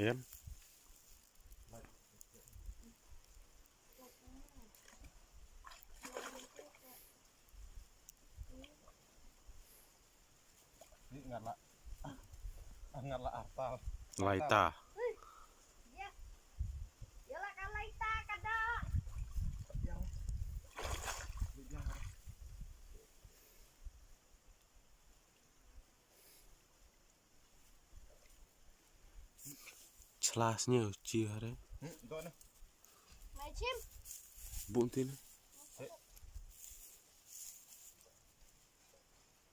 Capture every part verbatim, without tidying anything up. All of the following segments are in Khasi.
Bien. Ni ngat la. Ngat la artal. Laita. Ïa la ka laita ka da. Chlas nyo chi hare. Hmm, do na. Mai chim. Bun tin.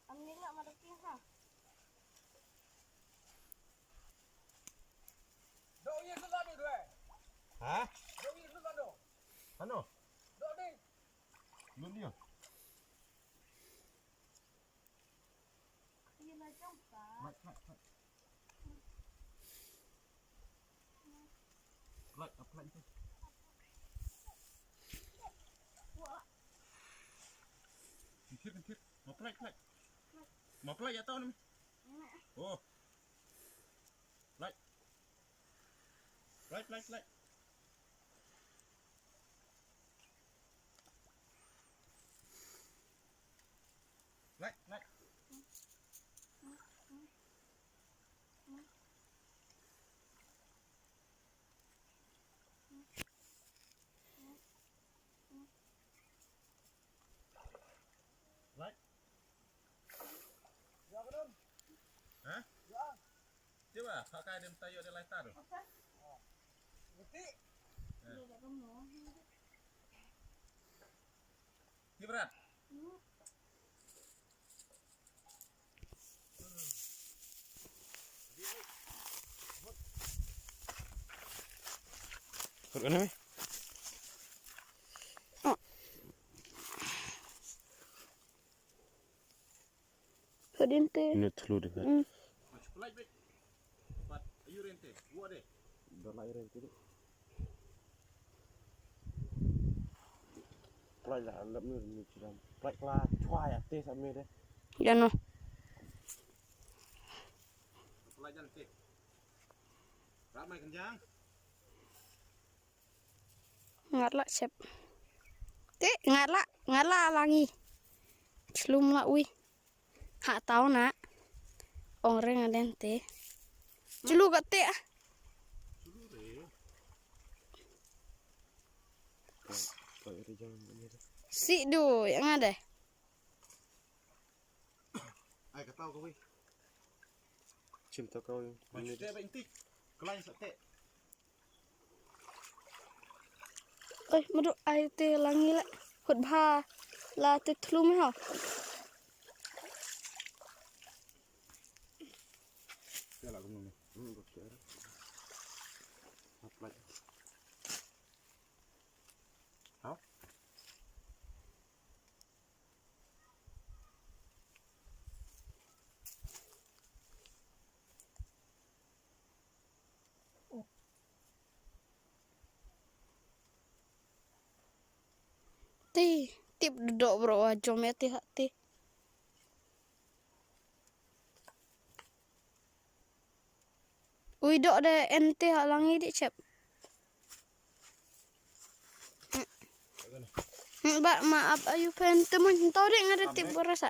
Am ni la ma da king ha. Do ye la do do. Ha? Do ye la do. Ano? Do ni. Lu ni. Ye la jumpa. Mai, mai, mai. Plait, ah, plait tu. Kit, kit. Mau plait, plait. Mau plait ya tau ni. Oh. Plait. Plait, plait, plait. Plait, plait. Plait. Ha? Cuba, pakai dem tayo de laita tu. Ha. Ni berat. Perut kena, meh? Hadin te. Ini thlu deh. Hmm. Plait, plait. Pat, ayu rente. Gua deh. Dah lah rente tu. Plait lah, lap ni, ni chiram. Plait lah, chwa ya te sa me deh. Ya no. Plait jan te. Ramai kenjang. Ngat la chep. Te ngat la, ngat la langi. Chlum la ui. Ha tau na. Ong reng alen te. Chulu ka te ah. Si du yang ada. Ai ka tau ka wi. Chim tau ka wi. Ba te ba intik. Klai sa te. Oi, madu ai te langi la. Hut bha la te thlu me ha. Ya la kumno ni. Hmm, ko kira. Apply. Ha? Ti, tip dok bro wa jom ya ti hak ti. Ui dok de en ti hak langi di chep. Hmm, Ba ma ap ayu pen temun tau ri ngare ti borasa.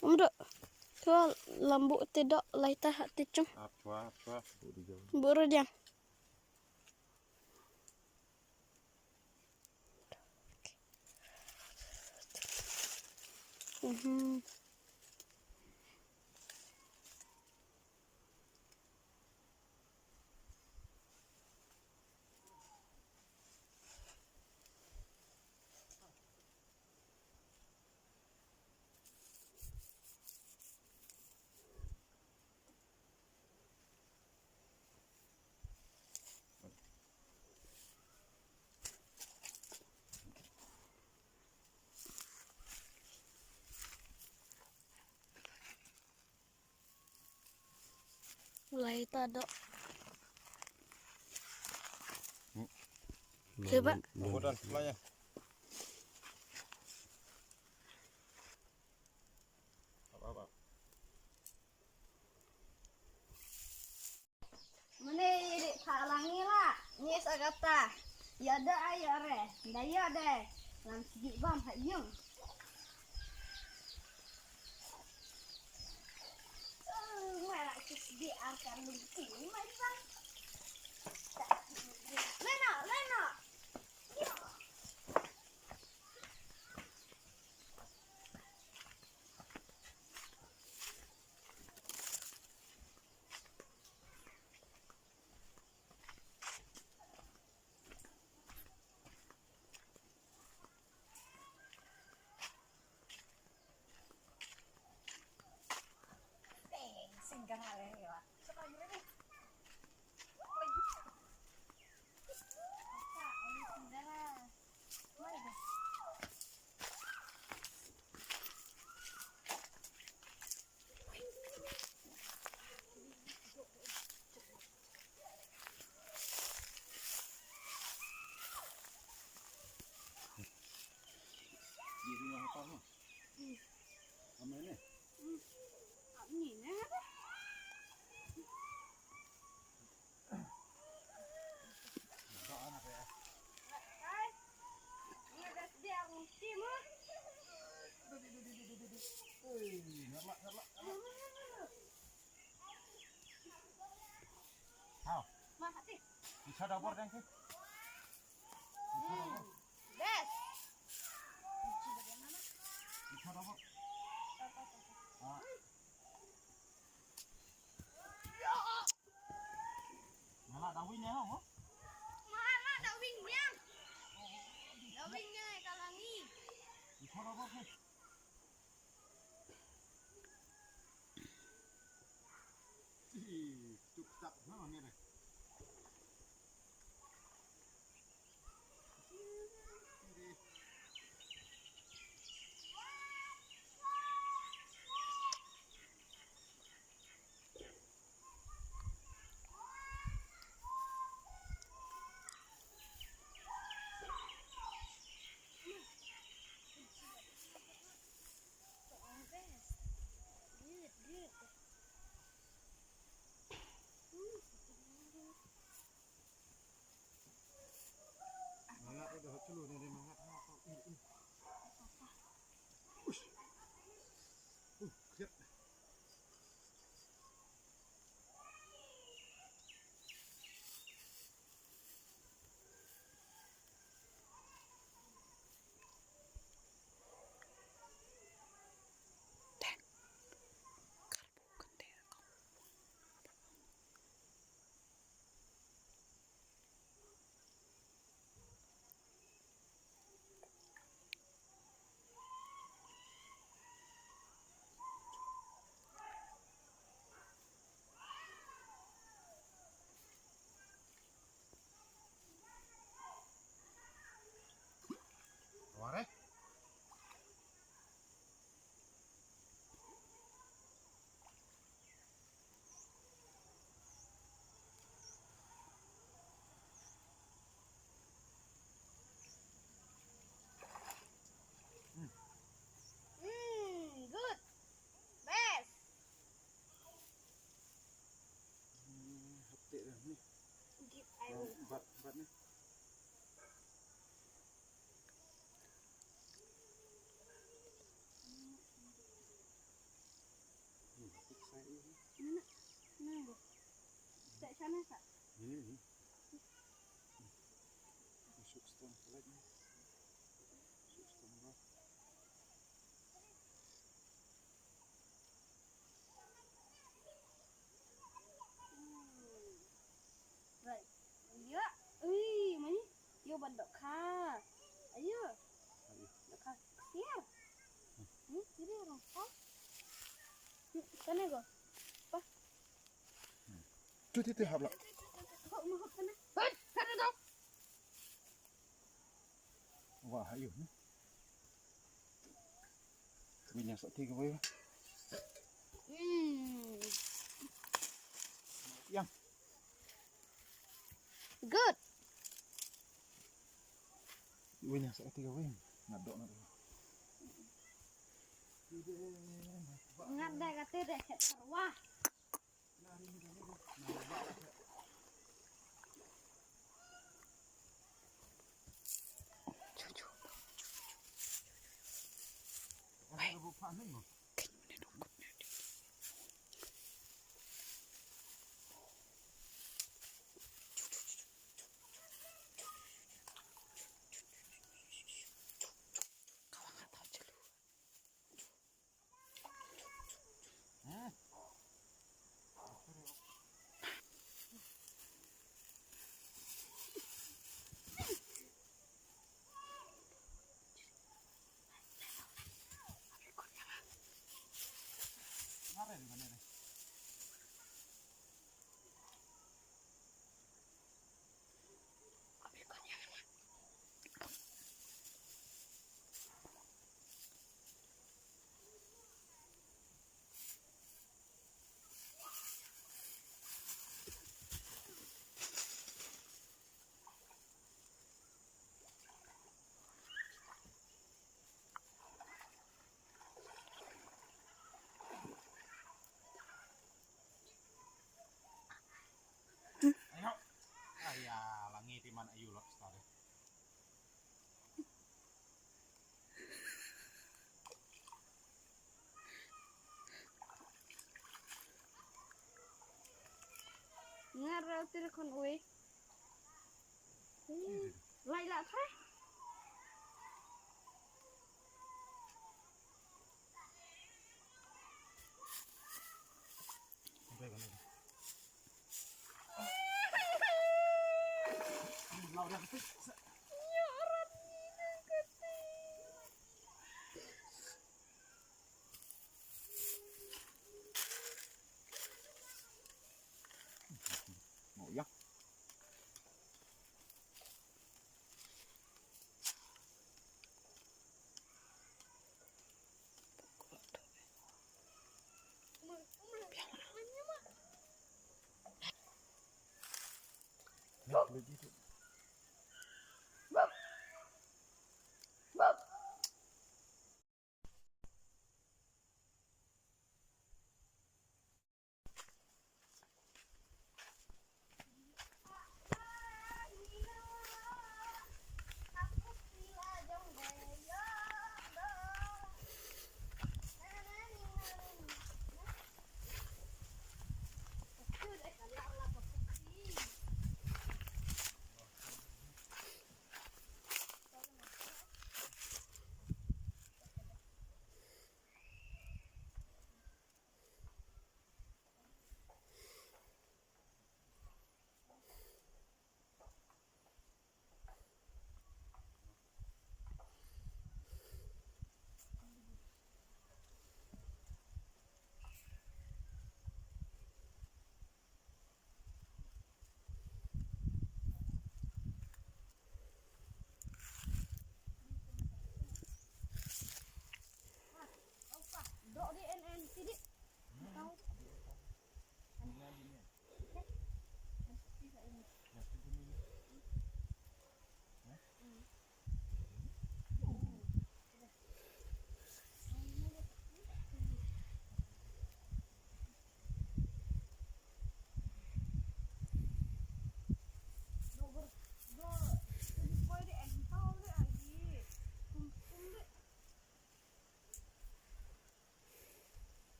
Umdo. Tual lambu ti dok laita hati cung. Ap chua, ap chua. Buru diang. Mhm. Lai ta dok. Coba. Udah, setelahnya. Apa, apa? Mane ri phalang ila, ni sa kata. Ya da ayo re, da ya de. Lam sigi bam ha yung. Mara sigi arkan lagi, mai sang. Lena, lena. Hau. Bisa dapur kan sih? Bisa dapur. Best. Bisa dapur. Ah. Mala da win ya ho. Mala da win ya. Da win ya kalangi. Bisa dapur sih. Ih, tuk tak na ni re. Mangat udah chulu ni, mangat ha tu. Ush. Uh, siap. Ini, ini. Masuk setengah lagi. Masuk setengah. Right. Yo. Ui, mani. Yo ban dok kha. Ayo. Ayo. Dok kha. Siap. Ni sini orang kau. Ni, sana go. Pa. Cuti ti hap lah. Hop, hop sana. Hop, sana dong. Wah, ayo. Win yang sakti ke boy. Hmm. Yang. Good. Win yang sakti ke win. Ngadok ngadok. Ngadok kata dah chat terwah. Ayo. Aya, langi timan ayu lobster. Ngar rau tir khon ui. Lai la pha. Mau ya.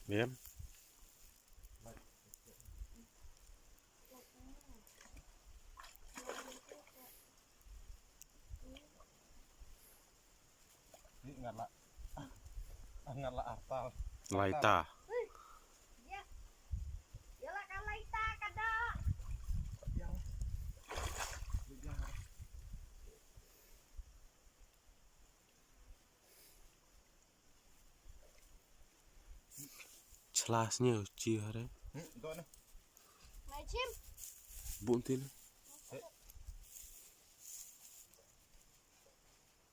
Bien. Ni ngat la. Ngat la artal. Laita. Chlas nyo chi hare. Hmm, dok na. Mai chim. Bun tin.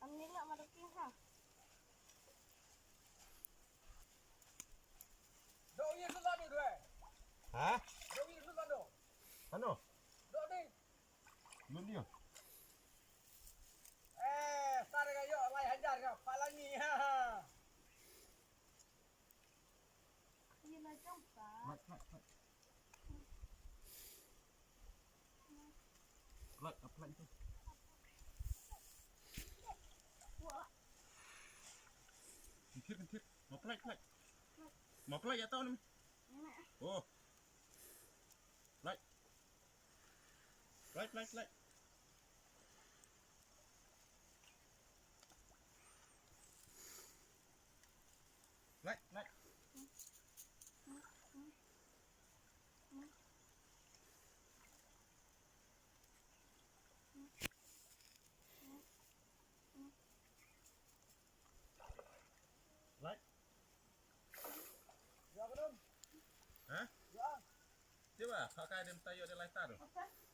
Am ni la ma dok ha. Dok ye la ni doi. Ha? Dok ye la dok. Ano? Dok ni. Lut dia. Eh, sar ka yo, lai hajar ka, palangi, ha, ha. Ye la jong pa. Plait, plait, plait. Plait, ah, plait tu. Kentir, kentir. Mau plait, plait. Mau plait ya tau ni. Oh. Plait. Plait, plait, plait. Plait, plait. Plait. Ha? Tiba, pakai dem tayo de lai taruh. Berhenti.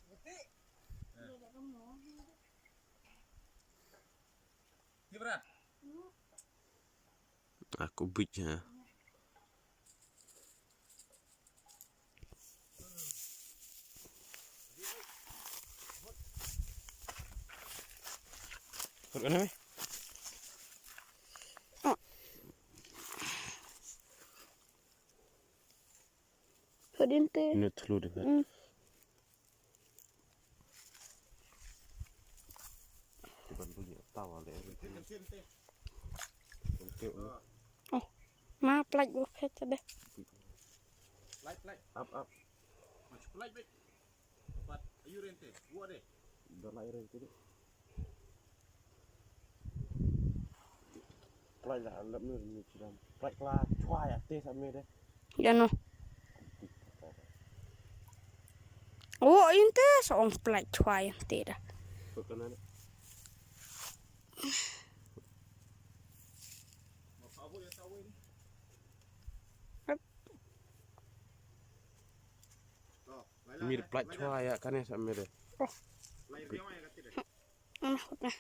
Berhenti. Eh. Ni berat. Aku bit ha. Put ka na me. Put inte. Ni thlu de. Hmm. Ban bunyi tawa le. Oh, ma plait ba phet de. Plait, plait. Ap, ap. Mas plait, plait. Pat ayu rente, gua de. Dah lai rente de. Plait lah, lap ni ni chiram. Plait kla chwa ya te sa me de. Ïa no. Oh, inte sa ong plait chwa ya te da. Put ka na de. Mir plait chwa ya kane sa me de. Oh. Ana hot na.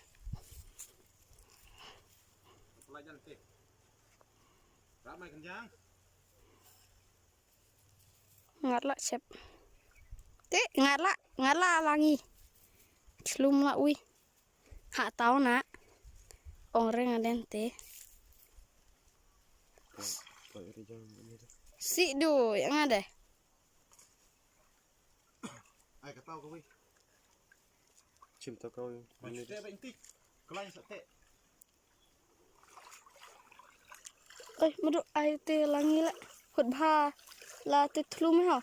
Ngat la chep. Te ngat la, ngat la langi. Chlum la ui. Ha tau na. Ong reng aden te. Si du yang ada. Ai ka tau ka wei. Chim tau ka wei. Ba chute ba intik. Kelai sa te. Oi, madu ai te langi la. Hut bha la te thlu me ho.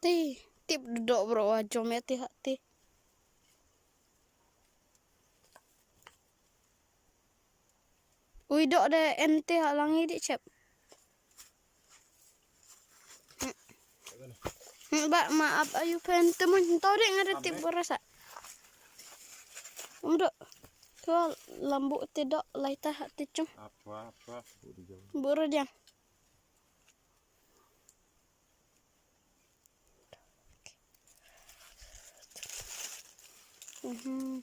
Te, tip dok bro wa jom ya te ha te. Ui dok de en te ha langi di chep. Hmm, ba ma ap ayu pen temun tau de ngare tip borasa. Um dok. Tual lambu te dok laita ha te chung. Apa apa. Buru dia. Mhm.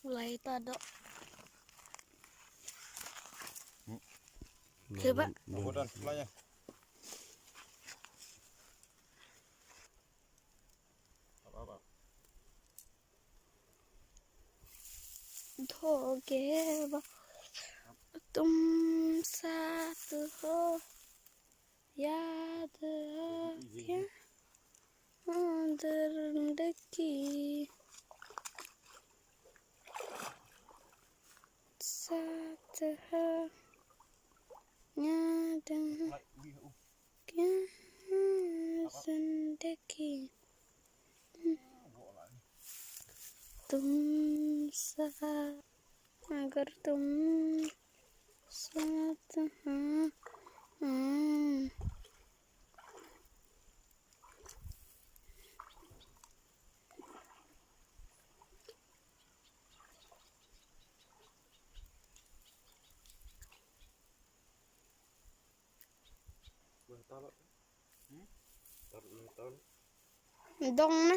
Lai ta dok. Coba. Bodan, mulai ya. Apa, apa? Dhoge ba tum sat ho. Yaad kya? Andar daki. Sat ha. Yaad kya? Zindagi. Tum saath, agar tum saath hai. Hmm. Dong na.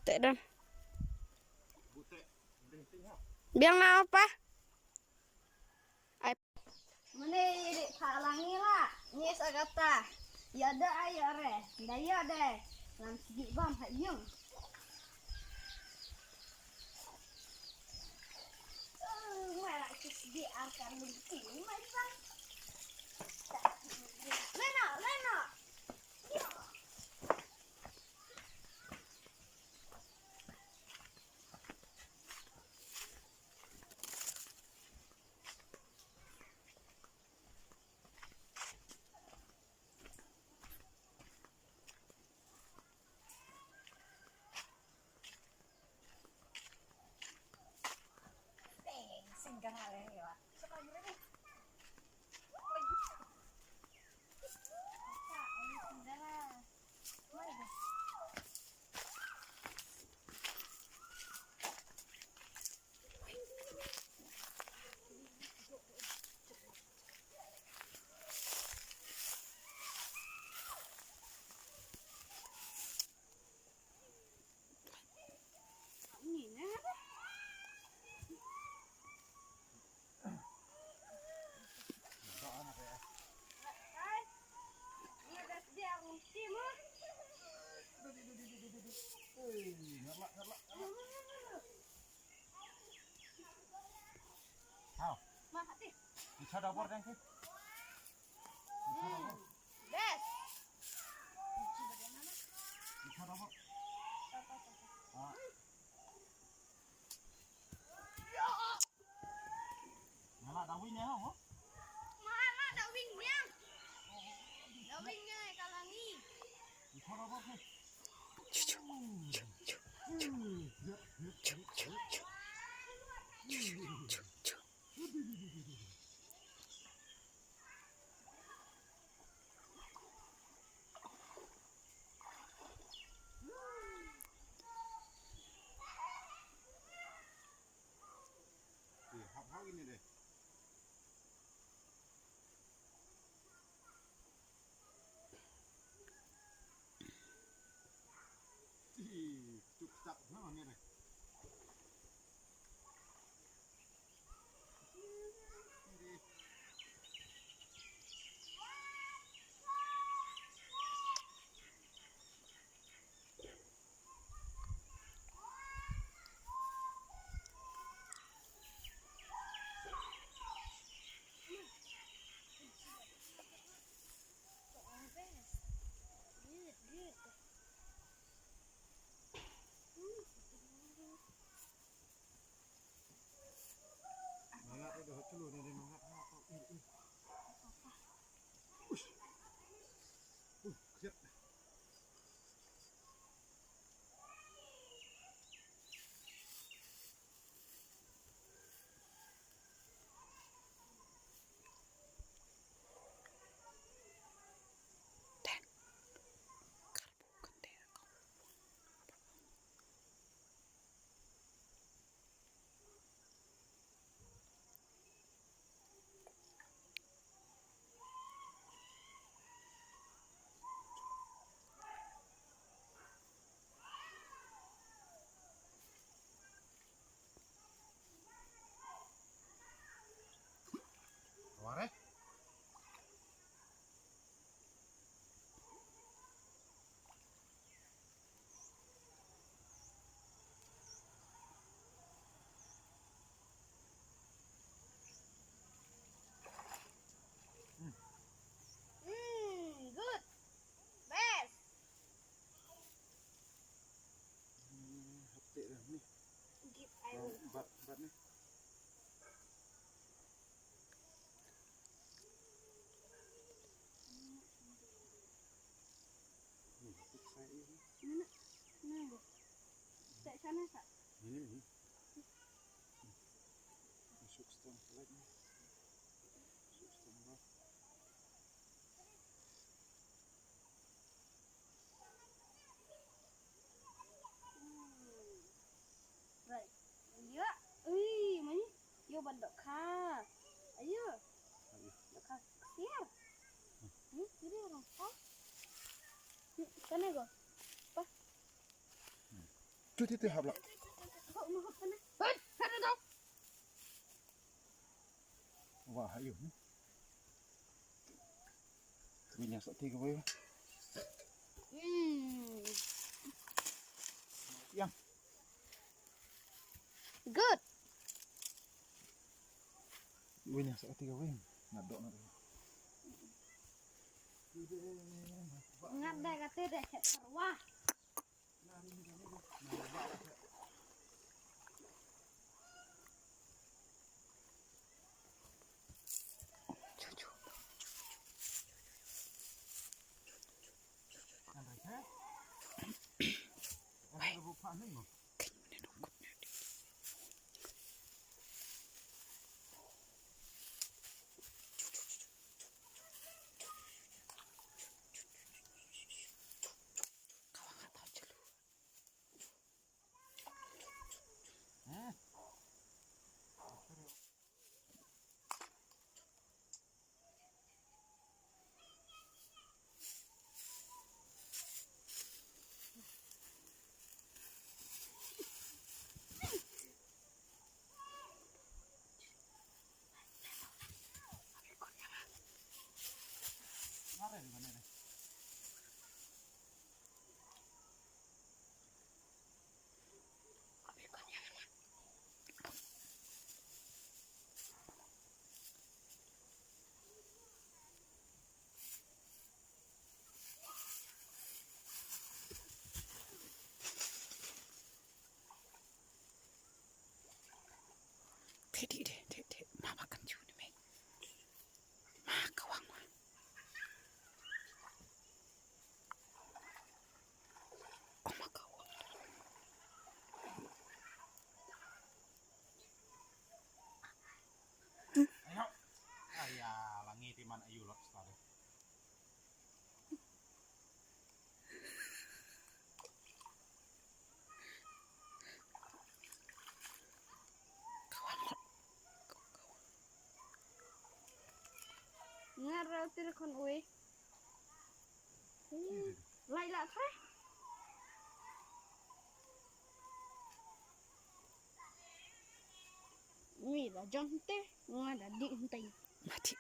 Te dan. Biang apa? Mane iri phalang ila, nyes agata. Yada ayare, daya de. Lam sigi bam ha yung. Mara sigi arkan lagi, mai sa. Lena, lena. Chadabor dang ke. Chadabor. Best. Chadabor. Ah. Mala da wing ya ho. Mala da wing ya. Da wing ya kalangi. Chadabor ke. Hap hap ini deh. Ih, cuk cak, nah, ini deh. Mangat itu, hot dulu nih, dia mangat. Ah, oh, eh, eh. Ush. Uh, kejap. Ware. Hmm, good. Best. Hmm, hapte dah ni. Give I will. Bat, bat ni. Mana? Mana? Sa sana sa. Ini ni. Masuk stang lagi. Masuk stang lah. Right. Ayo. Ui, mani. Yo ban dohkha. Ayo. Dohkha siar. Hmm, sini orang kau. Hmm, sana go. Pa. Cuti tu hap lah. Kau mau hap sana. Hei, sana dong. Wah, ayo. Minyak sakti ke boy. Hmm. Yang. Good. Minyak sakti ke boy. Ngadok ngadok. Ngadok kata dah cek terwah. Te di de, de, de. Ma ba kan ju ni me. Ma ka wang ma. Oh ma ka wang. Ayo. Aya, langi timan ayu lot stare. Nga rau tir khon ui. Lai la tre. Ui la jong te, nga da di te. Mati.